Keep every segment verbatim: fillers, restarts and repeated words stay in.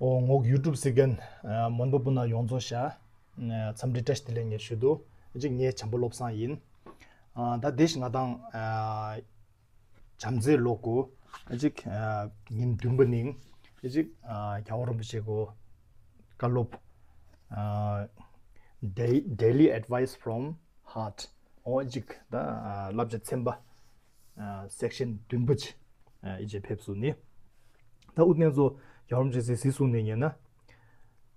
ཨོ་ངོག་ཡུ་ཊུབ་གཟིགས་མཁན་མོན་པ་སྤུ་ན་ཡོངས་རྫོགས་ཤ་འཚམས་འདྲི་བཀྲ་ཤིས་བདེ་ལེགས་ངས་ཞུ་འདུག་གཅིག་ངའི་བྱམས་པ་བློ་བཟང་ཡིན། ད་དེ་ཞིག་ང་དང་བྱམས་བརྩེའི་ལོ་དགུ་གཅིག་ཉིན་བདུན་པ་ནིང་གཅིག་རྒྱལ་བ་རིན་པོ་ཆེ་གོ་བཀའ་སློབ་Daily Advice from Heart ཨོ་གཅིག་ད་བསླབ་བྱ་ཚན་པ་སེག་ཤན་བདུན་པ་ཅིག་ཨི་ཅེ་ཕེབས་སུ་ནི། ད་ཨུ་ནེ་ཚོ་རྒྱལ་བ་རིན་པོ་ཆེ་གཟིགས་གསུངས་ནས་ཉན་ན།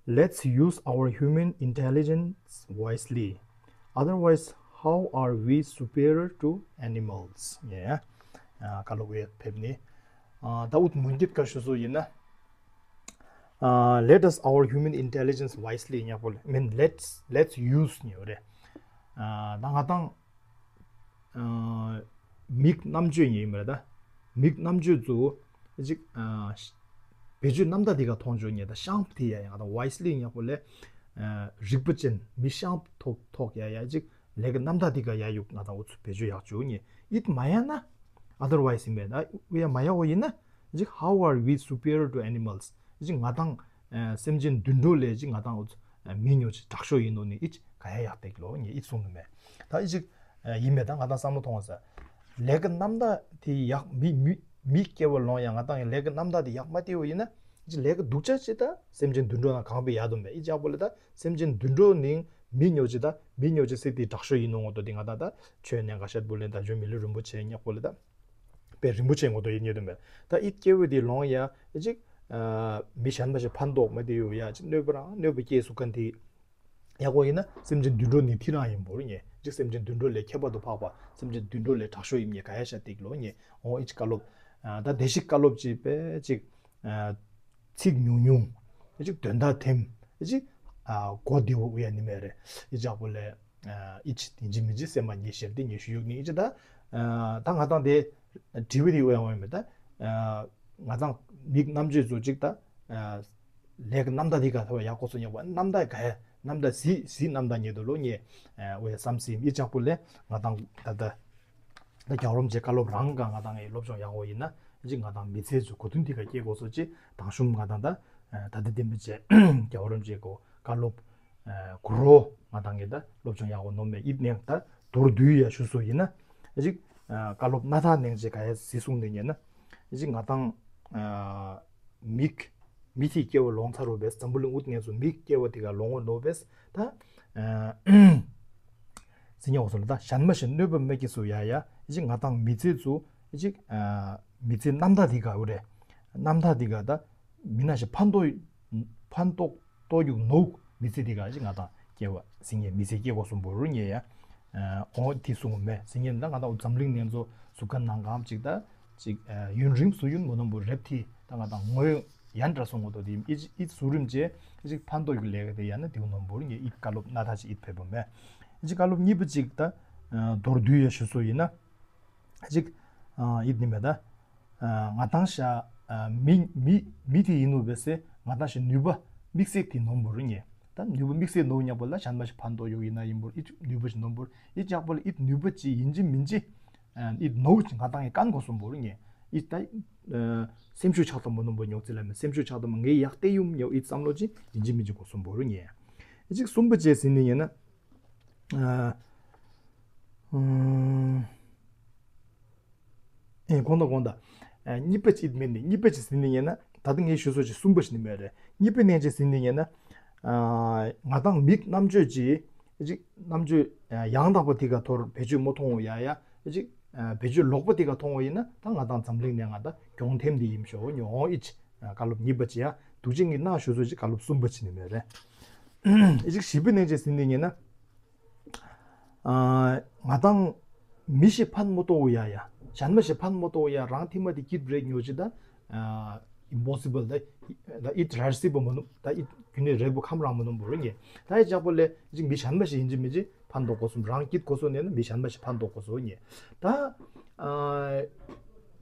Let's use our human intelligence wisely. Otherwise, how are we superior to animals? ཡེ། ཨ་ཀ་ལོ་ཝེ་ཕེབས་ནི། ཨ་ད་ཨུ་མུན་གྱི་ཀ་ཤུ་སུ་ཡིན་ན། ཨ་Let us our human intelligence wisely ཉག་པོ་ལེ། མིན་let's let's use ཉེ་བ་རེད། ཨ་ད་ང་དང་། མིག་རྣམ་དཔྱོད་ཡིན་མ་རེད་ད། མིག་རྣམ་དཔྱོད་ཚོ་ཅིག་བེད་སྤྱོད་རྣམ་དག་དེ་ག་མཐོང་ཆོག་ཉེ་ད་ཤངས་དེ་ཡ་ཡ་ང་དང་wisely ཉག་པོ་ལས་རིག་པ་ཅན་མི་ཤངས་ཐོག་ཐོག་ཡ་ཡ་ཅིག་ལས་ཀ་རྣམ་དག་དེ་ག་ཡ་ཡུག་ང་དང་འུ་ཚོ་བེད་སྤྱོད་ཡག་ཆོག་ཉེ་ཨིད་མ་ཡ་ན། Otherwise ཡིན་པས་ད་འུ་ཡ་མ་ཡ་འོ་ཡིན་ན་ཅིག how are we superior to animals ཅིག་ང་དང་སེམས་ཅན་དུད་འགྲོ་ལས་ཅིག་ང་དང་འུ་ཚོ་མི་ཉོ་ཅིག་དྲག་ཤོས་ཡིན་ནོ་ནི་ཨིད་ག་ཡ་ཡག་དེ་ལོ་ཉེ་ཨིད་གསུང་ནི་མེད་ད་ཨི་ཅིག་ཡིན་མེད་ད་ང་དང་བསམ་བློ་ཐོངས་ས། ལས་ཀ་རྣམ་དག་དེ་ཡག་མི་མི་མི་སྐྱེ་བ་ལོང་ཡང་ང་དང་ཡང་ལས་ཀ་རྣམ་དག་དེ་ཡག་མ་སྟེར་བ་ཡིན་ན་ཅི་ལས་ཀ་སྡུག་ཅག་ཅི་ད་སེམས་ཅན་དུད་འགྲོ་ན་གང་པའི་ཡག་དུ་མེད་ཨི་ཅག་པོ་ལས་ད་སེམས་ཅན་དུད་འགྲོ་ནིང་མི་ཉོ་ཅི་ད་མི་ཉོ་ཅི་སྲིད་དེ་དྲག་ཤོས་ཡིན་ནོ་ངོ་ཏོ་དེ་ང་དང་ད་ཆོས་ནས་འགའ་ཤད་པོ་ལས་ད་ཇོ་མི་ལུ་རིན་པོ་ཆེ་ཉག་པོ་ལས་ད་དཔེ་རིན་པོ་ཆེ་ངོ་ཏོ་ཡིན་ཉེ་དུ་མེད་ད་ཨི་སྐྱེ་བོ་དེ་ལོང་ཡ་ཨི་ཅིག་མི་གཞན་པ་ཞིག་ཕན་ཐོགས་མ་དེ་ཡོ་ཡ་ཅི་གནོད་པ་རང་གནོད་པ་སྐྱེལ་སུ་ཀ་འདི། ཡག་པོ་ཡིན་ན་སེམས་ཅན་དུད་འགྲོ་ནི་ཐི་རང་ཡིན་པོར་ཉེ། གཅིག་སེམས་ཅན་དུད་འགྲོ་ལས་ཁྱད་པར་དུ་འཕགས་པ་སེམས་ཅན་དུད་འགྲོ་ལས་དྲག་ཤོས་ཡིན་ཉེ་ག་ཡ་ཤ་ཏིག་ལོ་ཉེ། འོ་ཨི་ཅི་བཀའ་སློབ། ད་དེ་ཞིག་བཀའ་སློབ་ཅིག་པས་ཅིག་ཚིག་ཉུང་ཉུང་། ཨི་ཅིག་དོན་དག་ཐེམ། ཨི་ཅིག་གོ་བདེ་བོ་ཡ་ནི་མེད་རེད། ཨི་ཅག་པོ་ལས་ཨི་ཅི་དེ་ཅི་མི་ཅི་སེམས་མ་ཉེ་ཤེར་དེ་ཉེ་ཞུ་ཡུག་ནི་ཨི་ཅི་ད། ད་ང་དང་དེ་དྲི་བ་དེ་ཡོང་བ་མེད་ད། ང་དང་མིག་རྣམ་དཔྱོད་ཚོ་ཅིག་ད། ལས་ཀ་རྣམ་དག་དེ་ག་ཐོ་ཡག་གོ་སོ་ཉོག་པ་རྣམ་དག་ག་ཡ་རྣམ་དག་གཟི་གཟི་རྣམ་དག་ཉེ་དུ་ལོ་ཉེ། འོ་ཡ་བསམ་སེམས་ཨི་ཅག་པོ་ལས་ང་དང་ད་ད་ད་རྒྱལ་བ་རིན་པོ་ཆེ་བཀའ་སློབ་རང་ག་ང་དང་ངའི་སློབ་སྦྱོང་ཡག་གོ་ཡིན་ན་ཅིག་ང་དང་མི་ཚེ་ཚོ་གོ་དོན་དེ་ག་སྐྱེ་གོ་སོ་ཅི་དང་ཤུམ་ང་དང་ད་ད་ལྟ་བདེན་པ་བྱས་རྒྱལ་བ་རིན་པོ་ཆེ་གོ་བཀའ་སློབ་གུ་རོ་ང་དང་ངའི་ད་སློབ་སྦྱོང་ཡག་གོ་ནོ་མེ་ཨིད་ནས་ད་མདོར་བསྡུས་ཡ་ཞུ་སོ་ཡིན་ན་ཅིག་བཀའ་སློབ་སྣ་ཐག་ནས་ཅིག་ག་ཡ་གཟི་གསུང་ནས་ཉན་ན། ཅིག་ང་དང་མིག་མི་ཐིག་སྐྱེ་བ་ལོང་ཚ་རོ་བས་འཛམ་བུ་གླིང་ཨུད་ངེས་སུ་མིག་སྐྱེ་བ་དེ་ག་ལོང་བ་ནོ་བས་ད། སི་ཉ་འོ་སོ་ལ་ད་གཞན་མ་ཞིག་གནོད་པ་མེད་ཀྱི་སུ་ཡ་ཡ་ཅིག་ང་དང་མི་ཚེ་ཚུ་ཅིག་མི་ཚེ་རྣམ་དག་དེ་ག་འུ་རེ་རྣམ་དག་དེ་ག་ད་མི་ན་ཞིག་ཕན་ཐོགས་ཕན་ཐོགས་ཏོ་ཡུག་ནོག་མི་ཚེ་འདི་ག་ཅིག་ང་དང་སྐྱེ་བ་སེང་གེ་མི་ཚེ་སྐྱེ་གོ་སུམ་བུ་རུ་ཉེ་ཡ། ཨོ་དེ་གསུངས་མེད་སེང་གེ་འདི་ང་དང་འཛམ་གླིང་ནས་ཚོ་གཟུགས་ཁ་ནང་གང་ཅིག་ད་ཅིག་ཡུན་རིང་སུ་ཡུན་མོ་ནམ་བུ་རེབ་ཐི་ད་ང་དང་ངོས་ཡན་འདྲ་སོང་ངོ་ཏོ་དེ་ཨི་ཨི་སུ་རིམ་ཅེ་ཅིག་ཕན་ཐོགས་ཡུག་ལས་ཀ་དེ་ཡ་ན་དེའུ་ནམ་བུ་རུ་ཉེ་ཨི་བཀའ་སློབ་སྣ་ཐག་ཅིག་ཨི་ཕེབས་པ་མེད་ཅིག་བཀའ་སློབ་གཉིས་པ་ཅིག་ད་མདོར་བསྡུས་ཡ་ཞུ་སོ་ཡིན་ན། ཅིག་ཨ་ཡིད་ནི་མེད་ད། ཨ་ང་དང་ཤ་ཨ་མི་མི་མི་དེ་ཡིན་ནོ་བས་སེ་ང་དང་ཤ་ནུས་པ་དམིགས་བསལ་དེ་ནོམ་བོར་ཉེ། ད་ནུས་པ་དམིགས་བསལ་ནོ་ཉག་པོ་ལ་གཞན་མ་ཞིག་ཕན་ཐོགས་ཡོད་ཡིན་ན་ཡིན་བོར་ཨི་ནུས་པ་ཞིག་ནོམ་བོར་ཨི་ཅག་པོ་ལ་ཨི་ནུས་པ་ཅི་ཡིན་ཅི་མིན་ཅི། ཨ་ཨི་ནོ་ཅི་ང་དང་ཡི་ཀན་གོ་སོམ་བོར་ཉེ། ཨི་ད་ཨ་སེམས་ཤུགས་ཆགས་ཏོ་མོ་ནོམ་བོ་ཉོག་ཙི་ལ་མེ་སེམས་ཤུགས་ཆགས་ཏོ་མོ་ངའི་ཡག་ཏེ་ཡུམ་ཉོ་ཨི་བསམ་བློ་ཅི་ཡིན་ཅི་མིན་ཅི་གོ་སོམ་བོར་ཉེ། ཨི་ཅིག་གསུམ་པ་ཅེ་ཟིན་ནི་ཉེ་ན། ཨ། ཨེ་གོང་དང་གོང་དང་། གཉིས་པ་ཅིག་མིན་ནི་གཉིས་པ་ཅིག་ཟིན་ནི་ཡིན་ན་ད་ལྟ་ངས་ཞུ་སོ་ཅིག་གསུམ་པ་ཞིག་ནི་མེད་རེད། གཉིས་པ་ནས་ཅིག་ཟིན་ནི་ཡིན་ན། ང་དང་མིག་རྣམ་དཔྱོད་ཅིག་ཅིག་རྣམ་དཔྱོད་ཡང་དག་པ་དེ་ག་ཐོར་བེད་སྤྱོད་མ་མཐོང་བ་ཡ་ཡ་ཅིག་བེད་སྤྱོད་ལོག་པ་དེ་ག་མཐོང་བ་ཡིན་ན་ད་ང་དང་འཛམ་གླིང་ནས་ང་ད་གྱོང་ཐེམ་དེ་ཡིན་ཤོག་ཉོ་ཨི་ཅི་བཀའ་སློབ་གཉིས་པ་ཅིག་ཡ་འདུག་ཅིག་ངས་ན་ཞུ་སོ་ཅིག་བཀའ་སློབ་གསུམ་པ་ཅིག་ནི་མེད་རེད། ཨི་ཅིག་བཞི་པ་ནས་ཅིག་ཟིན་ནི་ཡིན་ན། ང་དང་མི་ཞིག་ཕན་མོ་ཏོ་ཡ་ཡ། གཞན་མ་ཞིག་ཕན་མོ་ཏོ་ཡ་རང་ཐི་མ་དེ་སྐྱིད་རེད་ཉོ་ཅི་ད། impossible ད་ད་ཨི་ད་ར་སི་པོ་མོ་ནུ་ད་ཨི་རྒྱུ་ནི་རེད་པོ་ཁམ་རང་མོ་ནུ་བོ་རུ་ཉེ། ད་ཨི་ཅག་པོ་ལས་ཅིག་མི་གཞན་མ་ཞིག་ཡིན་ཅི་མི་ཅི་ཕན་ཐོགས་གོ་སོམ་རང་སྐྱིད་གོ་སོ་ནས་ན་མི་གཞན་མ་ཞིག་ཕན་ཐོགས་གོ་སོ་ཉེ། ད་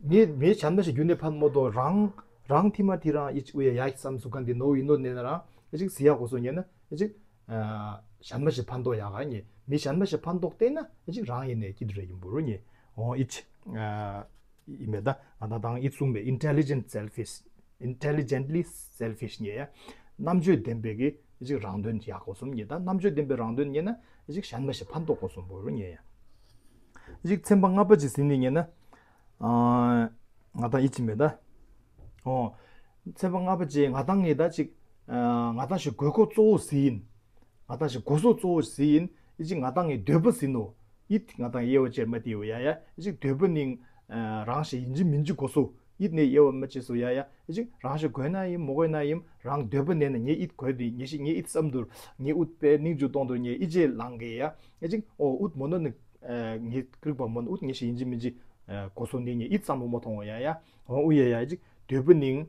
ངས་མི་གཞན་མ་ཞིག་རྒྱུ་ནི་ཕན་མོ་ཏོ་རང་རང་ཐི་མ་དེ་རང་ཨི་ཅིག་ཨུ་ཡ་ཡ་ཞིག་བསམ་སུ་ག་འདི་ནོ་ཡིན་ནོ་ནས་ན་རང་ཨི་ཅིག་ཟི་ཡ་གོ་སོ་ཉེ་ན་ཨི་ཅིག་གཞན་མ་ཞིག་ཕན་ཐོགས་ཡག་ག་ཉེ། མི་གཞན་མ་ཞིག་ཕན་ཐོགས་བལྟས་ན་ཨི་ཅིག་རང་ཡིན་ནས་སྐྱིད་རེ་ཡིན་བོ་རུ་ཉེ། འོ་ཨི་ཅིག་ཨི་མེད་ད་ང་དང་དང་ཨི་གསུངས་པའི་intelligent selfish། intelligently selfish ཉེ་ཡ། རྣམ་དཔྱོད་ལྡན་པའི་གི་ཅིག་རང་དོན་ཡག་གོ་སོམ་ཉེ་ད་རྣམ་དཔྱོད་ལྡན་པའི་རང་དོན་ཉེ་ན་ཅིག་གཞན་མ་ཞིག་ཕན་ཐོགས་གོ་སོམ་བོ་རུ་ཉེ་ཡ། ཅིག་ཚན་པ་ལྔ་པ་ཅིག་ཟིན་ནི་ཉེ་ན། ཨ་ང་དང་ཡིད་ཅིག་མེད་ད། ཨོ། ཚན་པ་ལྔ་པ་ཅིག་ང་དང་ངེ་ད་ཅིག་ཨ་ང་དང་ཞིག་དགོས་མཁོ་གཙོ་བོ་ཟིན། ང་དང་ཞིག་གོ་སོ་གཙོ་བོ་ཟིན། ཡིད་ཅིག་ང་དང་ངེ་འདོད་པ་ཟིན་ནོ། ཡིད་ང་དང་དབྱེ་བ་ཅེར་མ་དེའོ་ཡ་ཡ། ཡིད་ཅིག་འདོད་པ་ནིང་ཨ་རང་ཞིག་ཡིན་གཅིག་མིན་གཅིག་གོ་སོ། ཡིད་ནས་དབྱེ་བ་མ་ཕྱེ་སོ་ཡ་ཡ། ཡིད་ཅིག་རང་ཞིག་དགོས་ན་ཡིན་མོ་དགོས་ན་ཡིན་རང་འདོད་པ་ནས་ན་ངེ་ཡིད་དགོས་དེ་ངེ་ཞིག་ངེ་ཡིད་བསམ་དུར་ངེ་ཨུད་པའི་ནིང་ཇུ་གཏོང་དུར་ངེ་ཡིད་ཅེ་ལང་གེ་ཡ། ཡིད་ཅིག་ཨོ་ཨུད་མོ་ནོ་ནི། ངེ་ཀྲིག་པ་མོ་ནི་ཨུད་ངེ་ཞིག་ཡིན་གཅིག་མིན་གཅིག་གོ་སོ་ནི་ངེ་ཡིད་བསམ་བློ་མོ་ཐོང་ཡ་ཡ། ཨོ་ཨུ་ཡ་ཡ་ཡིད་ཅིག་འདོད་པ་ནིང་།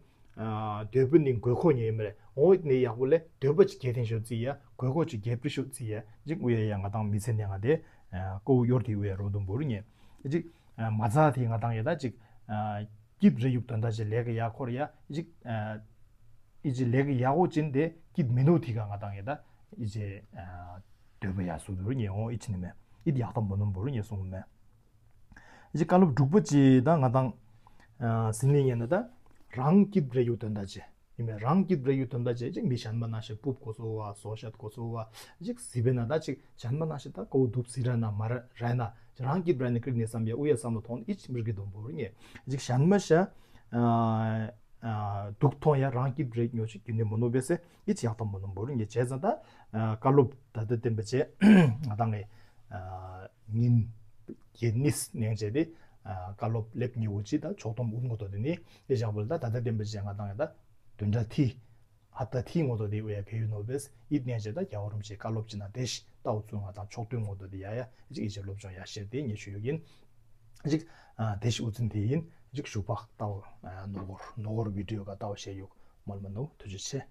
འདོད་པ་ནི་དགོས་མཁོ་ཉེ་མེར་འོ་ནི་ཡག་པོ་ལས་འདོད་པ་ཅིག་རྒྱས་ཐེན་ཤོད་ཙི་ཡ་དགོས་མཁོ་ཅིག་རྒྱས་པྲི་ཤོད་ཙི་ཡ་ཅིག་ཨུ་ཡ་ཡ་ང་དང་མི་ཚེ་ནས་ང་དེ་ཀོ་ཡོར་དེ་ཨུ་ཡ་རོ་དུམ་བུར་ཉེ་ཅིག་མ་ཚ་དེ་ང་དང་ཡ་ད་ཅིག་སྐྱིད་རེ་ཡུག་དོན་དག་ཅིག་ལས་ཀ་ཡ་འཁོར་ཡ་ཅིག་ཨི་ཅི་ལས་ཀ་ཡག་པོ་ཅིན་དེ་སྐྱིད་མི་ནུ་དེ་ག་ང་དང་ཡ་ད་ཨི་ཅི་འདོད་པ་ཡ་སུ་དུར་ཉེ་འོ་ཨི་ཅི་ནི་མེ་ཨི་ཡག་ད་མོ་ནུམ་བུར་ཉེ་སོང་མེ། ཅིག་བཀའ་སློབ་དྲུག་པ་ཅིག་ད་ང་དང་ཟིན་ལི་ཉན་ན་ད་རང་སྐྱིད་རེ་ཡུ་དོན་དག་ཅིག་ཡིན་མེད་རང་སྐྱིད་རེ་ཡུ་དོན་དག་ཅིག་ཅིག་མི་གཞན་པ་ན་ཞིག་སྤུབ་གོ་སོ་བ་སོ་ཤད་གོ་སོ་བ་ཅིག་ཟི་བེ་ན་ད་ཅིག་གཞན་པ་ན་ཞིག་ད་ཀོ་དུབ་ཟི་ར་ན་མ་ར་ར་ན་རང་སྐྱིད་ར་ནི་ཀྲིག་ནི་བསམ་ཡ་ཨུ་ཡ་བསམ་ལ་ཐོང་ཨི་ཅི་མིར་གི་དོན་བོར་ཉེ་ཅིག་གཞན་མ་ཤ་སྡུག་མཐོང་ཡ་རང་སྐྱིད་རེ་ཉོ་ཅིག་གི་ནི་མོ་ནོ་བེ་སེ་ཨི་ཅི་ཡག་ད་མོ་ནོ་བོར་ཉེ་བྱས་ཙང་ད་བཀའ་སློབ་ད་ད་བསྟན་པ་ཅེ་ང་དང་ངི་ཉིན་གྱི་ནིས་ནེང་བྱས་ཏེ་བཀའ་སློབ་ལེབ་ཉི་འུ་ཅི་ད་ཕྱོགས་སྡོམ་ཨུན་ངོ་ཏོ་དེ་ནི་ཨི་ཞག་པོ་ལ་ད་ད་ལྟ་བསྟན་པ་ཅེ་ང་དང་ཡ་ད་བདུན་ཕྲག་ཐི་ཧབ་ཏ་ཐི་ངོ་ཏོ་དེ་ཨུ་ཡ་ག་ཡུ་ནོ་བེས་ཨིད་ནེང་ཅེ་ད་རྒྱ་བོ་རུམ་ཅེ་བཀའ་སློབ་ཅི་ན་དེ་ཤི་ཏའོ་ཚུ་ང་དང་ཕྱོགས་སྡོམ་ངོ་ཏོ་དེ་ཡ་ཡ་ཅིག་ཨི་ཅི་སློབ་སྦྱོང་ཡ་ཤེར་དེ་ཉེ་ཞུ་ཡོ་གིན་ཅིག་དེ་ཤི་ཨུ་ཚུན་དེ་ཡིན་ཅིག་ཞུ་པག་ཏའོ་ནོ་གོར་ནོ་གོར་བི་ཌི་ཡོ་ག་ཏའོ་ཤེར་ཡོ་མོལ་མ་ནོ་ཐུ་ཅི་ཆེ།